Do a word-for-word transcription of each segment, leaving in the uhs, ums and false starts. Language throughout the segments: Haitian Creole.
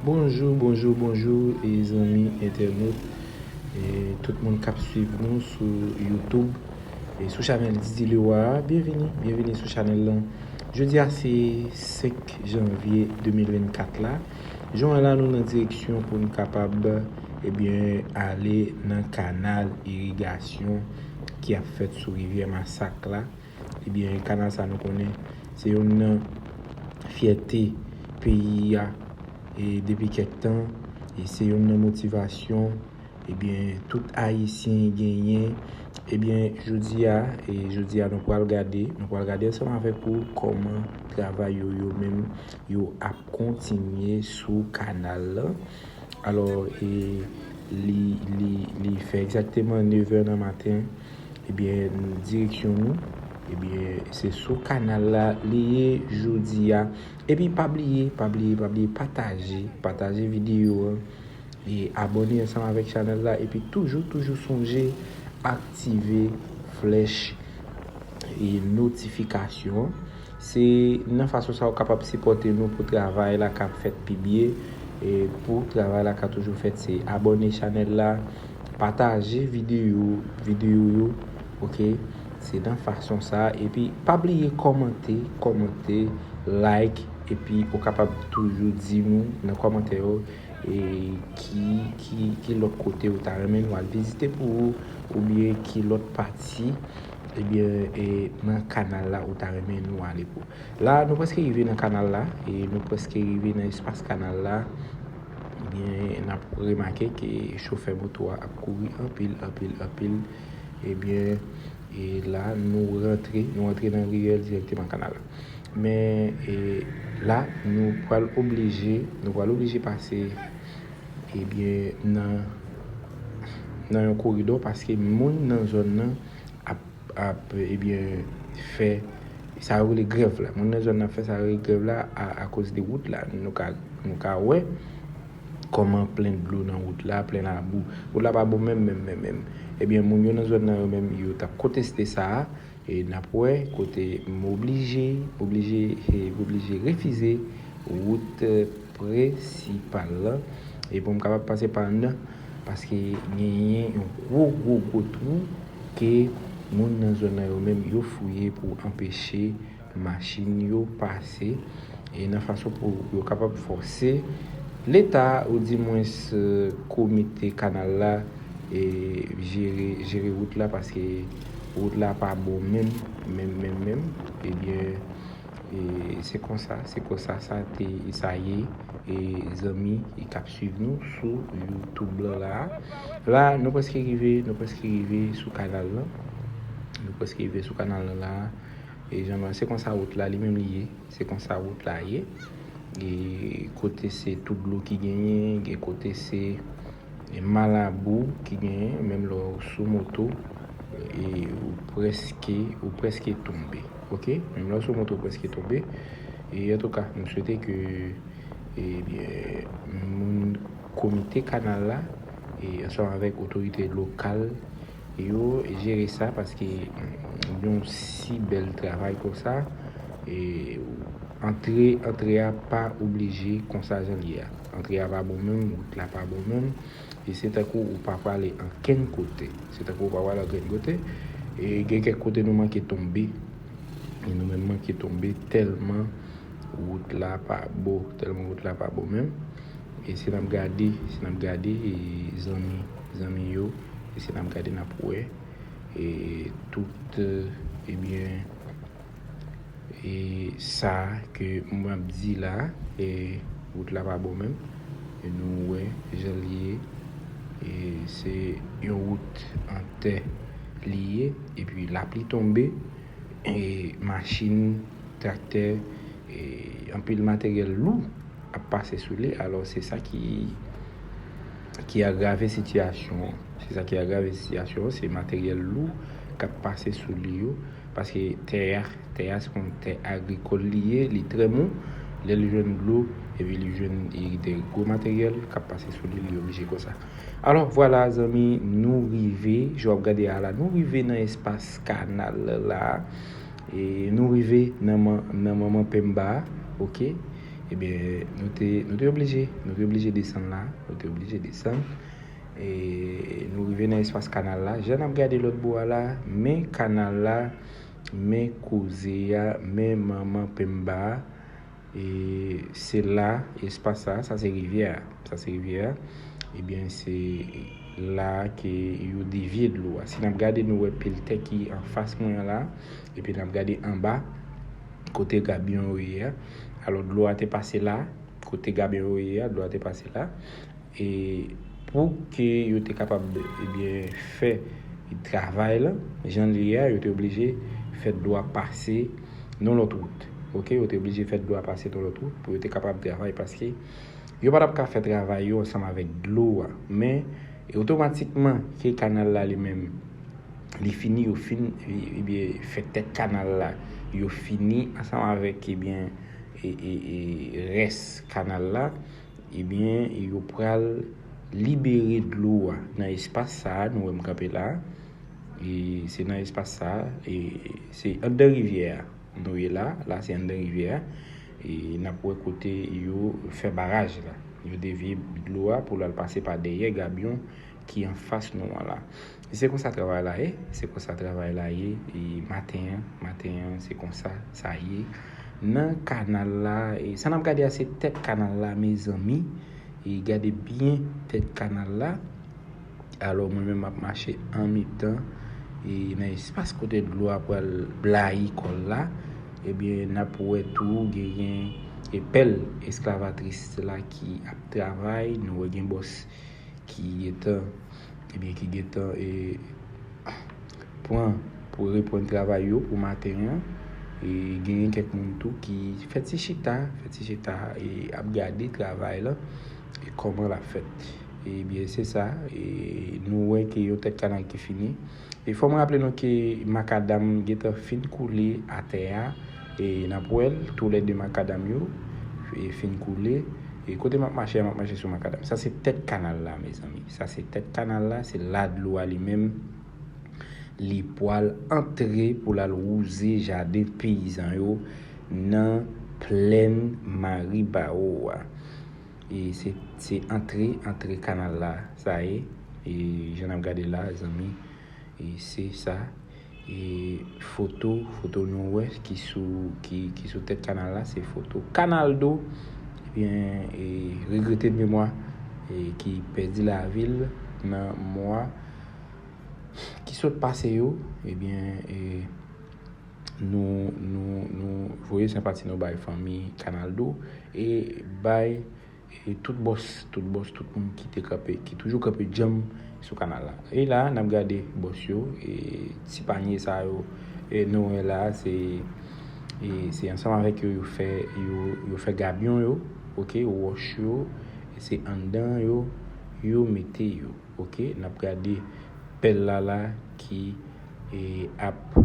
Bonjou, bonjou, bonjou, e zanmi entènot, e tout moun k ap swiv nou sou YouTube, e sou chanèl Didi Leroy a, byenvini, byenvini sou chanèl lan. Jodi a se senk janvye de mil vennkat la. Jan la nou nan direksyon pou n kapab, ebyen, ale nan kanal irigasyon ki ap fèt sou rivyè Masak la. Ebyen, kanal sa nou konnen se youn nan fyète peyi a, e depi kèk tan, e se youn nan motivasyon, ebyen, tout Ayisyen genyen. Ebyen, jodi a, e jodi a nou pral gade, nou pral gade ansanm avèk ou kòman travay yo, yo menm, yo ap kontinye sou kanal lan. Alò, e li, li, li fè egzakteman nevè nan maten. Ebyen, direksyon nou, ebyen, se sou kanal la li ye jodi a. Epi pa bliye, pa bliye, pa bliye pataje, pataje videyo an. E abòne ansanm avèk chanèl la. Epi toujou, toujou sonje aktive flèch e notifikasyon. Se nan fason sa ou kapab sipòte nou pou travay la ka fèt pi byen. E pou travay la ka toujou fèt, se abòne chanèl la, pataje videyo, videyo yo, oke? Se nan fason sa. Epi pa bliye kòmante, kòmante, like, epi ou kapab toujou di nou nan kòmantè yo, e ki, ki, ki lòt kote ou ta renmen nou al vizite pou ou, oubyen ki lòt pati, ebyen, e nan kanal la ou ta renmen nou ale pou. La, nou prèske rive nan kanal la, e nou prèske rive nan espas kanal la. Ebyen, n ap remake ke chofè moto a ap kouri anpil, anpil, anpil. Ebyen, e la, nou rantre, nou rantre nan riyèl dirèkteman kanal la. Men, e la, nou pral oblije, nou pral oblije pase, ebyen, nan, nan yon koridò, paske moun nan zòn nan ap, ap, ebyen, fè, sa yo rele grèv la. Moun nan zòn nan ap fè sa yo rele grèv la a, akoz de wout la. Nou ka, nou ka wè kòman plen dlo nan wout la, plen labou. Wout la pa bon menm, menm, menm, menm. Ebyen, moun yo nan zòn nan yo menm, yo t ap konteste sa a. E n ap wè kote m oblije, oblije, e, oblije refize wout, e, prensipal lan. E pou m kapab pase pa anndan, paske genyen yon gwo, gwo, gwo twou ke moun nan zòn nan yo menm yo fouye pou anpeche machin yo pase. E nan fason pou yo kapab fòse Leta, oudimwens, e, komite kanal la, e, jere, jere wout la, paske wout la pa bon menm, menm, menm, menm. Ebyen, e, se konsa, se konsa sa te, sa ye, e, zanmi, e, k ap swiv nou sou YouTube lan la. La, nou prèske rive, nou prèske rive sou kanal lan. Nou prèske rive sou kanal lan la. E jan nou wè, se konsa wout la li menm li ye. Se konsa wout la ye. E kote se tout dlo ki genyen, gen kote se malabou ki genyen, menm lè w sou moto, e ou prèske, ou prèske tonbe. Oke? Menm lè w sou moto, ou prèske tonbe. E antouka, m swete ke, ebyen, moun komite kanal la, e ansanm avèk otorite lokal, yo jere sa, paske, mm, yon si bèl travay konsa, e antre, antre a pa oblije konsa jan l ye a. Antre a pa bon menm, wout la pa bon menm, e se tankou ou pa prale ankenn kote. Se tankou ou pa prale ankenn kote. E gen kèk kote nou manke tonbe. E nou menm manke tonbe tèlman wout la pa bon, tèlman wout la pa bon menm. E si n ap gade, si n ap gade, e zanmi, zanmi yo, e si n ap gade, n ap wè, e tout, e, ebyen, e sa ke m ap di la, e wout la pa bon menm. E nou wè jan l ye. E se yon wout an tè li ye. Epi lapli tonbe, e machin, traktè, e anpil materyèl lou ap pase sou li. Alò, se sa ki, ki agrave sitiyasyon an. Se sa ki agrave sitiyasyon an, se materyèl lou k ap pase sou li yo. Paske tè a, tè a se yon tè agrikòl li ye, li trè mou. Lè li jwenn dlo, epi li jwenn, e, de gwo materyèl k ap pase sou li, li oblije konsa. Alò, vwala, zanmi, nou rive, jan w ap gade a la, nou rive nan espas kanal la. E nou rive nan man-, nan manman Pemba a, oke? Ebyen, nou te, nou te oblije, nou te oblije desann la, nou te oblije desann. E nou rive nan espas kanal la. Jan n ap gade lòt bò a la, men kanal la, men koze a, men manman penmba a. E se la, espas sa, sa se rivyè a. Sa se rivyè a. Ebyen, se la ke yo devye dlo a. Si n ap gade, nou wè pil tè ki anfas mwen an la. Epi n ap gade anba, kote gabyon yo ye a. Alò, dlo a te pase la. Kote gabyon yo ye a, dlo a te pase la. E pou ke yo te kapab, ebyen, fè travay la, jan l ye a, yo te oblije fè dlo a pase nan lòt wout. Oke, yo te oblije fè dlo a pase nan lòt wout pou yo te kapab travay, paske yo pa t ap ka fè travay yo ansanm avèk dlo a. Men, e otomatikman ke kanal la li menm, li fini, yo fin, ebyen, fè tèt kanal la, yo fini ansanm avèk, ebyen, e, e, e, rès kanal la, ebyen, yo pral libere dlo a nan espas sa a, nou wè m kanpe la. E se nan espas sa a, e se anndan rivyè a nou ye la, la se anndan rivyè a. E n ap wè kote yo fè baraj la. Yo devye dlo a pou l al pase pa dèyè gabyon ki anfas nou an la. E se konsa travay la ye, se konsa travay la ye, e maten an, maten an, se konsa sa ye. Nan kanal la, e sa n ap gade a, se tèt kanal la, mezanmi. E gade byen tèt kanal la. Alò, mwen menm, m ap mache an mitan, e nan espas kote dlo a pral blayi kò l la. Ebyen, n ap wè tou, genyen, e pèl esklavatris la ki ap travay. Nou wè gen bòs ki gentan, ebyen, ki gentan, e, pran pou reprann travay yo pou maten an. E genyen kèk moun tou ki fè ti chita, fè ti chita, e ap gade travay la, e kòman l ap fèt. Ebyen, se sa, e nou wè ke yon tèt kanal ki fini. E fò mwen raple nou ke makadam gentan fin koule atè a, e n ap wè l, toulède makadam yo, e fin koule. E kote m ap mache a, m ap mache sou makadam. Sa se tèt kanal la, mezanmi. Sa se tèt kanal la, se la dlo a li menm, li pwal antre pou l al wouze jaden peyizan yo nan plèn Maribawo a. E se, se antre, antre kanal la, sa ye. E jan n ap gade la, zanmi, e se sa. E foto, foto nou wè ki sou, ki, ki sou tèt kanal la, se foto Kanaldo. Ebyen, e regrete de memwa, e ki pèdi lavi l nan mwa ki sot pase yo. Ebyen, e nou, nou, nou voye senpati nou bay fanmi Kanaldo e bay, e tout bòs, tout bòs, tout moun ki te kanpe, ki toujou kanpe djanm sou kanal la. E la, n ap gade bòs yo, e ti panye sa yo, e nou wè la, se, e se ansanm avèk yo, yo fè, yo, yo fè gabyon yo, oke, wòch yo, e se anndan yo, yo mete yo. Oke, n ap gade pèl la la ki, e, ap,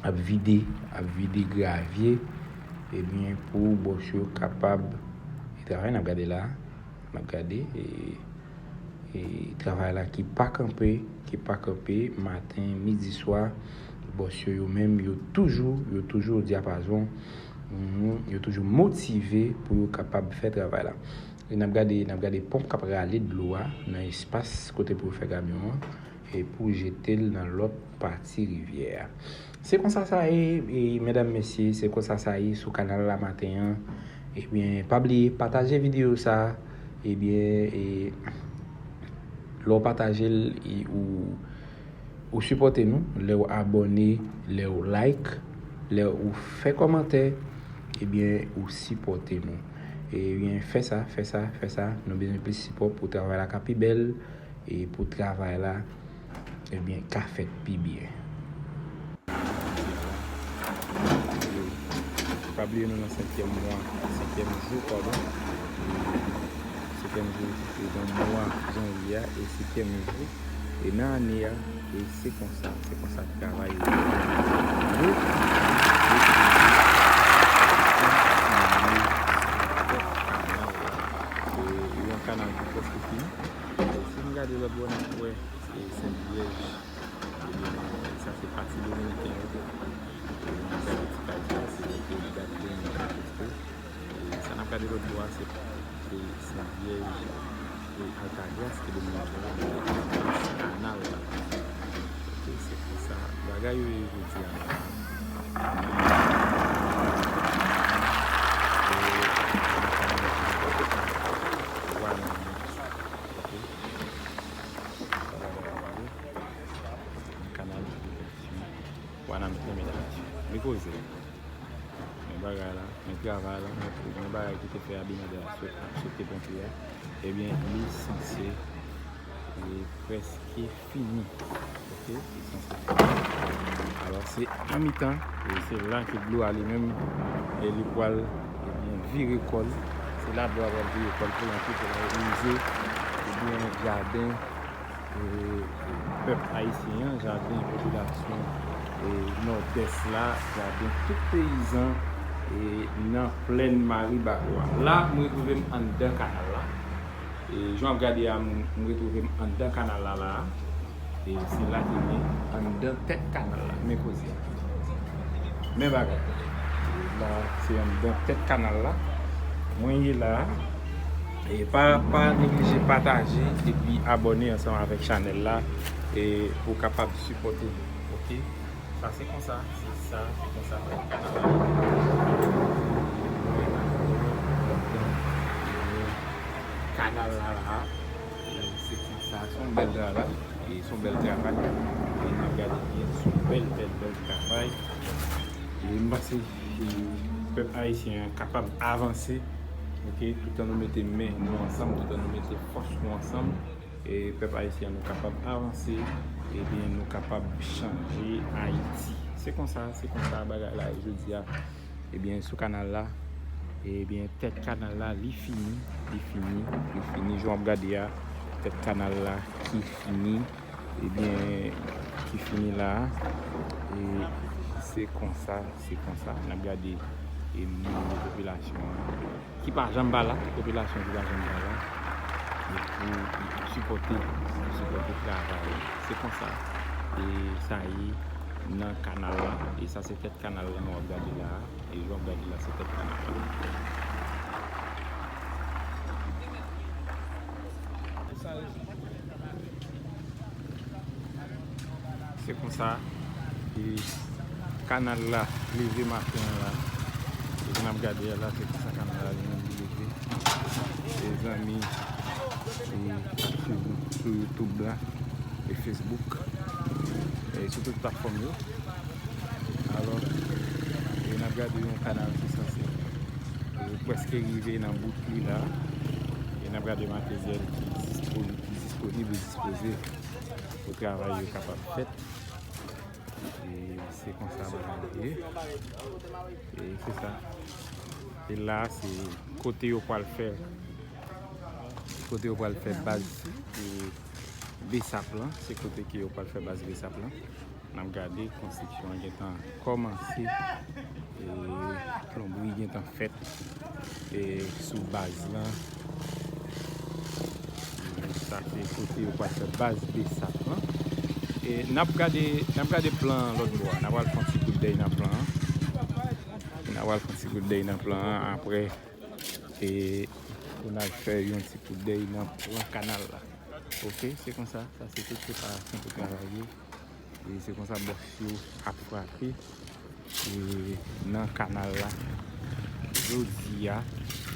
ap vide, ap vide gravye, ebyen, pou bòs yo kapab, e, travay, n ap gade la, n ap gade, e, e, travay la ki pa kanpe, ki pa kanpe, maten, midi, swa, bòs yo, yo menm, yo toujou, yo toujou o dyapazon, mhm, yo toujou motive pou yo kapab fè travay la. E n ap gade, n ap gade ponp k ap rale dlo a nan espas kote pou yo fè gabyon an, e pou jete l nan lòt pati rivyè a. Se konsa sa ye, e, medam, mesye, se konsa sa ye sou kanal la maten an. Ebyen, pa bliye pataje videyo sa. Ebyen, e, lè w pataje l, e, ou, ou sipòte nou, lè w abòne, lè w like, lè ou fè kòmantè, ebyen, ou sipòte nou. Ebyen, fè sa, fè sa, fè sa. Nou bezwen plis sipò pou travay la ka pi bèl e pou travay la, ebyen, ka fèt pi byen. Pa bliye nou nan senkyèm mwa, senkyèm jou, padon. Senkyèm jou nan mwa janvye a e senkyèm jou e nan ane a. E se konsa, se konsa travay yo yo kontinye. E yon kanal ki prèske fini. E si n gade lòt bò, n ap wè, e, Sent Vyèj. Ebyen, sa se pati dominiken yo. E n ap gade ti kay sa, se yon dat dominiken. E sa n ap Gade lòt bò a, se, se, se vyèj, e, Altagras ki domine bò a, men Altagras kanal la. Ok, se konsa bagay yo ye jodi a la. E, Wanament. Ok. Kanal Wanament. Men koze. Men bagay la, men travay la, men tout, men bagay ki te fè Abinader ap sot, ap sote ponpye a, ebyen, li sanse, li prèske fini. Ok? Li sanse fini. Alò, se an mitan, e se la ke dlo a li menm, e li pral, ebyen, vire kò l. Se la dlo a pral vire kò l pou l antre, pou l al rive, ebyen, jaden e, pèp ayisyen an, jaden popilasyon, e, Nòdès la, jaden tout peyizan, e, nan plèn Maribago a. La, m retwouve m anndan kanal la. E, jan w ap gade a, m, m retwouve m anndan kanal la, la a. E, se la ke m ye, anndan tèt kanal la. Men koze a. Men bagay. E, la, se anndan tèt kanal la. Mwen ye la a. E pa, pa neglije pataje epi abòne ansanm avèk chanèl la, e pou w kapab sipòte nou, ok? Sa se konsa, se sa, se konsa fè kanal la. Kanal la la, e se konsa, se yon bèl travay, e se yon bèl travay. E n ap gade byen, se yon bèl, bèl, bèl travay. E m panse, e, pèp ayisyen an kapab avanse, ok, toutan nou mete men nou ansanm, toutan nou mete fòs nou ansanm, e pèp ayisyen an nou kapab avanse, ebyen, nou kapab chanje Ayiti. Se konsa, se konsa bagay la ye jodi a. Ebyen, sou kanal la, ebyen, tèt kanal la, li fini, li fini, li fini. Jan w ap gade a, tèt kanal la ki fini. Ebyen, ki fini la a. E se konsa, se konsa. N ap gade, e, moun yo, popilasyon an, ki pa janm pa la, popilasyon ki pa janm pa la, e pou sipòte, pou sipòte travay. Se konsa, e, sa ye nan kanal la. E sa se tèt kanal la nou ap gade la a. E jan w ap gade la, se tèt kanal la. Se konsa, e, kanal la leve maten an la. E jan n ap gade a la, se konsa kanal la li menm li leve. E zanmi, e, sou, sou YouTube la, e Facebook, e sou tout platfòm yo. Alò, e n ap gade yon kanal ki sanse, e, prèske rive nan bout li la. E n ap gade materyèl ki disponi-, ki disponib e dispoze pou travay yo kapab fèt. E se konsa bagay yo ye. E se sa. E la, se kote yo pral fè, kote yo pral fè baz, e, BSAP lan. Se kote ke yo pral fè baz BSAP lan. N ap gade, konstriksyon an gentan kòmanse. E, plonbri gentan fèt, e, sou baz lan. E sa se kote yo pral fè baz BSAP lan. E n ap gade, n ap gade plan an lòt bò a. N ap al fè yon ti kout dèy nan plan an. N ap al fè yon ti kout dèy nan plan an. Apre, e, pou n al fè yon ti kout dèy nan plan kanal la. Ok, se konsa. Sa se tout preparasyon pou travay yo. E se konsa bòs yo ap frape, e, nan kanal la jodi a.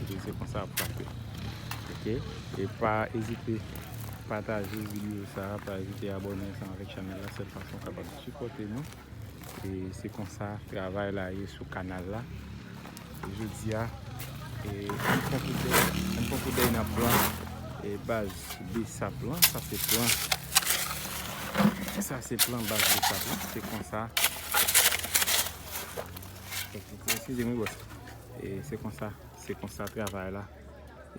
E se konsa ap frape. Ok? E pa ezite pataje videyo sa a, pa ezite abòne ansanm avèk chanèl la, sèl fason w kapab sipòte nou. E se konsa travay la ye sou kanal la. E jodi a, e, ann pran kout dèy, ann pran kout dèy nan plan, e, baz BSAP lan. Sa se plan, sa se plan baz BSAP lan. Se konsa. Eskize m wi, bòs. E se konsa, se konsa travay la.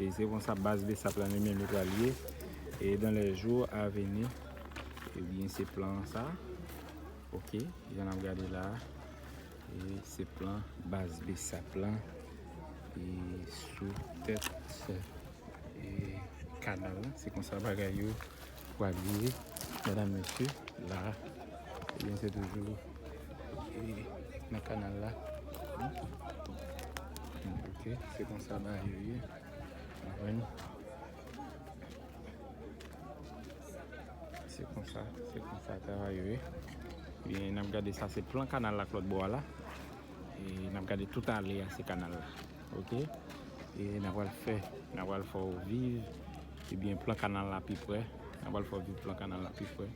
E se konsa baz BSAP lan li menm li pral ye. E dans les jours à venir, ebyen, se plan sa. Ok, jan n ap gade la a, e se plan baz BSAP lan, e sou tèt, e kanal lan, se konsa bagay yo pral ye, medam, mesye, la a, ebyen, se toujou, e, nan kanal la. Ok. Ok, se konsa bagay yo ye. Konprann? Se konsa, se konsa travay yo ye. Ebyen, n ap gade sa, se plan kanal la k lòt bò a la. E n ap gade tout ale a, se kanal la. Ok? E n a pral fè, n a pral fè w viv, ebyen, plan kanal la pi prè. N a pral fè w viv plan kanal la pi prè.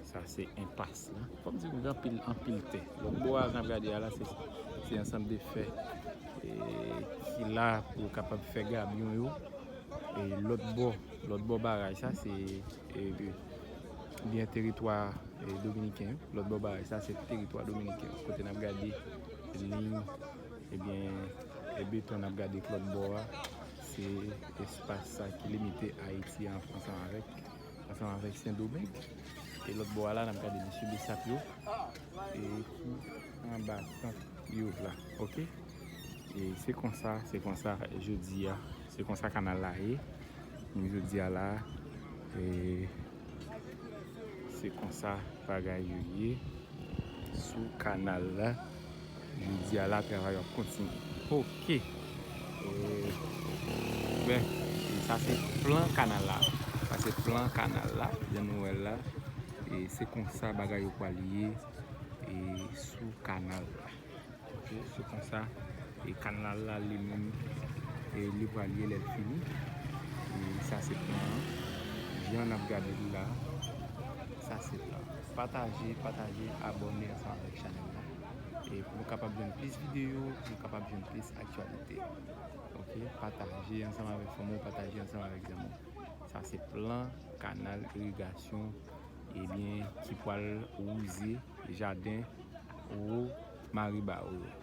Sa se enpas la. Fò m di nou gen anpil, anpil tè. Lòt bò a, jan n ap gade a la, se, se ansanm de fè, e, ki la pou yo kapab fè gabyon yo. E lòt bò, lòt bò baraj sa, se, e, byen teritwa, e, dominiken yo. Lòt bò baraj sa, se teritwa dominiken yo. Kote n ap gade liy, ebyen, e beton n ap gade k lòt bò a, se espas sa ki limite Ayiti an ansanm avèk, ansanm avèk Sendomeng. E lòt bò a la, n ap gade mesye Besap yo, e ki anba tant yo la, ok? E se konsa, se konsa jodi a, se konsa kanal la ye. Jodi a la, e se konsa bagay yo ye sou kanal la. Jodi a la, travay yo ap kontinye. Ok. E, ben, e sa se plan kanal la. Sa se plan kanal la, jan nou wè l la. E se konsa bagay yo pral ye, e sou kanal la. Ok, se konsa, e kanal la li menm, e li pral ye lè l fini. E sa se plan an. Jan n ap gade l la, sa se plan. Pataje, pataje, abòne ansanm avèk chanèl la. E pou nou kapab jwenn plis videyo, pou nou kapab jwenn plis aktyalite. Ok, pataje ansanm avèk fanmi w, pataje ansanm avèk zanmi w. Sa se plan kanal irigasyon, ebyen, ki pral wouze jaden Wo Mariba yo.